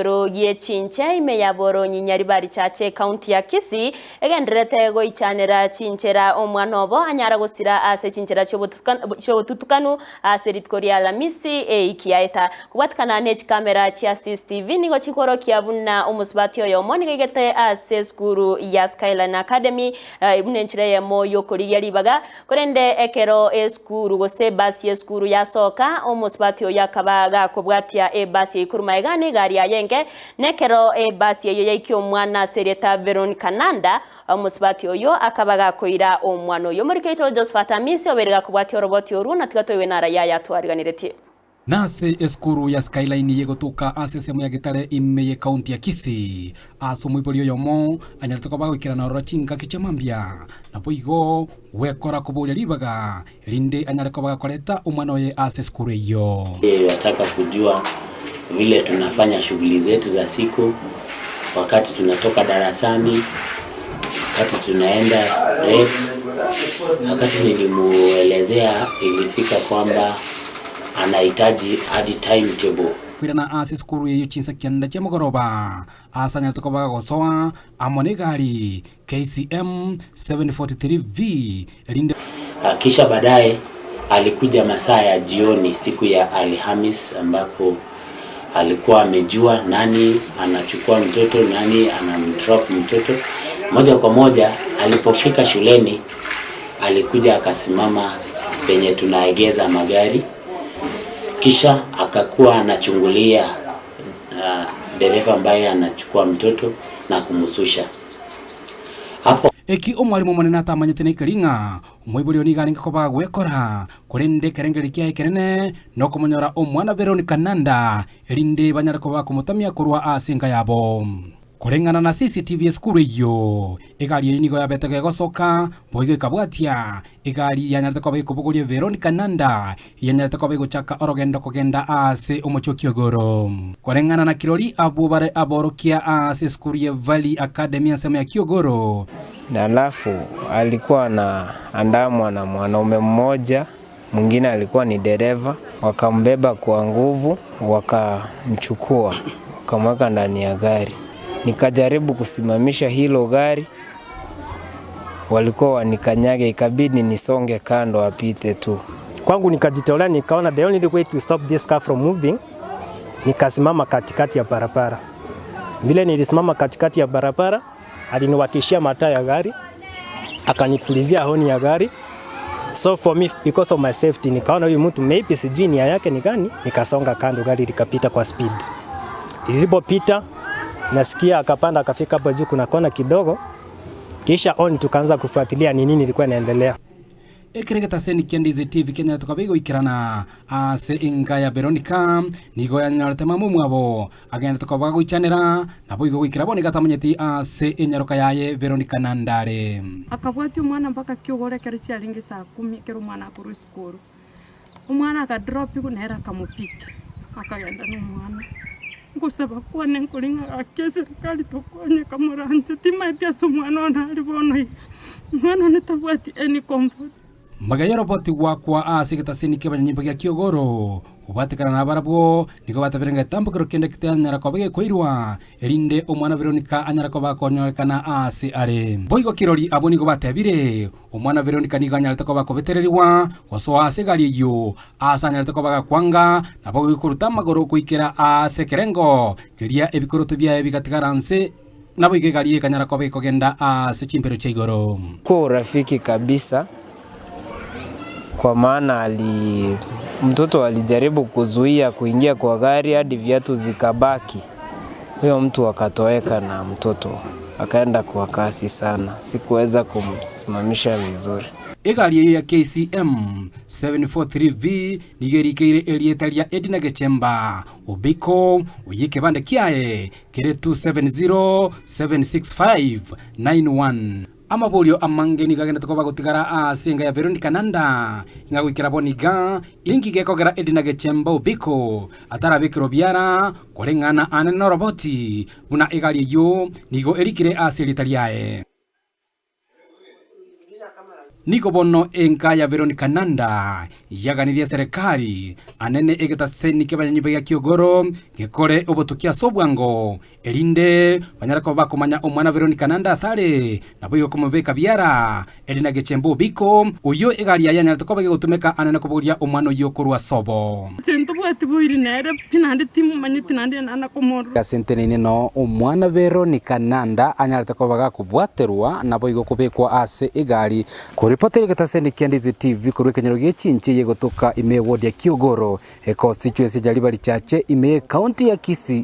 ekenyoro gie chinche ime ya Boronyi Nyaribari Church ekaunti ya Kisii egendererete goichanera chinchera omwana obo anyara gosira ase chinchera chiobotutukanu ase rituko ria Alamisi eiki yaeta. Kobwatikana ne chikamera chia CCTV nigo chikorokia buna omosubati oyomo nigo aigete ase esukuru ya Skyline Academy buna enchera eyemo yokorigia ribaga Korende ekero esukuru gose ebasi y'esukuru yasoka, omosubati oyio akaba gakobwatia ebasi eyio korwa magega negari yaye enke, na ekero ebasi eyio yaikia omwana ase erieta Veronica Nanda, omosubati oyio akaba gakoira omwana oyio. Omoriki oito Josephat Amisi obeire gakobwatia oroboti orwo, na tiga toigwe nara yaye atwariganeretie. Nase esukuru ya Skyline yegotoka ase esemo ya Getare ime ye county ya Kisii, ase omoibori oyomo anyarete koba agoikerana ororo chingaki chia mambia, naboigo gwekora koboria ribaga erinde anyare koba gakoreta omwana oye ase esukuru eyio. Yataka kujua vile tunafanya shughuli zetu za siku, wakati tunatoka darasani, wakati tunaenda break. Wakati nilimuelezea ilifika kwamba anahitaji hadi timetable. Koirana ase esukuru eyio chinsa kianda chiamogoroba, ase anyarete koba gagosoa amo negari KCM 743V erinde. Kisha baadaye alikuja masaa ya jioni siku ya Alhamis ambapo alikuwa amejua nani anachukua mtoto, nani anamdrop mtoto. Moja kwa moja alipofika shuleni alikuja akasimama penye tunaegeza magari, kisha akakuwa anachungulia uh, dereva ambaye anachukua mtoto na kumsusha hapo. Eki omwalimu omonene atamanyete nekeri ng'a omoibori oyo nigo arenge koba gwekora, korende ekerengererio kiaye ekenene nokomonyora omwana Veronica Nanda, erinde banyare koba bakomotamia korwa ase enka yabo. Koreng'ana na CCTV esukuru eyio, egari eyio nigo yabete gegosoka, boigo ekabwatia egari yanyarete koba ekobogoria Veronica Nanda, eyanyarete koba egochaka orogendo kogenda aase omochie o Kiogoro. Koreng'ana na kirori abwo bare aborokia aase esukuru ye Valley Academy ensemo ya Kiogoro. Na alafu alikuwa anaandamwa na mwanaume mmoja, mwingine alikuwa ni dereva, wakambeba kwa nguvu, wakamchukua, wakamweka ndani ya gari. Nikajaribu kusimamisha hilo gari, walikuwa wanikanyage, ikabidi nisonge kando apite tu. Kwangu nikajitolea, nikaona the only way to stop this car from moving, nikasimama katikati ya barabara. Vile nilisimama katikati ya barabara, aliniwakishia mataa ya gari, akanipulizia honi ya gari. So for me because of my safety, nikaona huyu mtu maybe sijui nia yake ni gani, nikasonga kando, gari likapita kwa speed. Lilipopita nasikia akapanda akafika hapo juu, kuna kona kidogo, kisha on tukaanza kufuatilia ni nini ilikuwa inaendelea. Ekero egetaseni kia Ndizi TV kenyarete koba egoikerana ase enka ya Veronica, nigo yanyorete mama omwabo agenderete koba agoichanera, naboigo goikera bono iga atamanyeti ase enyaroka yaye Veronica Nandare. Akabwatia omwana mpaka kiogoro ekero chiarenge saa kumi ekero omwana akorwa esukuru. Omwana akadropiwa nere akamopick, akagenda na omwana. Ngosaba kwane nkore ng'a gaki eserikari tokonye kamoranche, timaeti ase omwana one are bono iga, omwana one tabwati any comfort. Magega y'oroboti gwakwa ase egetaseni ki'abanyanyimbo gia Kiogoro, Obatekana nabarabwo, nigo batabire ng'a egetambokero kende tanyara koba gekoirwa, erinde omwana Veronika anyare koba akonyorekana aase are. Boigo kirori abwo nigo batebire, Omwana Veronika nigo anyarete koba akobetererigwa gosoa ase egari eyio, aase anyarete koba agakwanga, nabo koruta amagoro goikera aase ekerengo keria ebikoroto biaye bigatigara nse, naboigo egari ekanyara koba ekogenda aase chimbero chia igoro. Kwa urafiki kabisa kwa maana ali mtoto alijaribu kuzuia kuingia kwa gari hadi viatu zikabaki. Huyo mtu akatoweka na mtoto akaenda kwa kasi sana, sikuweza kumsimamisha vizuri. Egari eyio ya KCM 743V nigo erikeire erieta ria Edna Gechemba Obiko, oyio ekebande kiaye kere 27076591. Amaborio amange nigo agenderete koba gotigara aase enga ya Veronica Nanda, ing'a goikera bono iga, inki gekogera Edna Gechemba Obiko atarabekerwa biara koreng'ana aane noroboti buna egari eyio nigo erikire ase erieta riaye. Nigo bono enka ya Veronica Nanda yaganirie eserekari anene egetaseni ki'abanyanyimbo gia Kiogoro gekore obotuki ase obwango, erinde banyare koba bakomanya omwana Veronica Nanda asare, naboigo komobeka biara eri na gechemba obiko, oyio egari yaye yanyarete koba egegotumeka anene kobogoria omwana oyio korwa sobo. Inche ntobwati boiri nere pi naende timomanyeti naende nana komorora. Ase nteneine noo omwana Veronica Nanda anyarete koba gakobwaterwa naboigo kobekwa ase egari. Koripotera egetaseni kia Ndizi TV korwa ekenyoro gie chinche yegotoka ime ye ward ya Kiogoro, econstituency ya Nyaribari Chache ime ye county ya Kisii.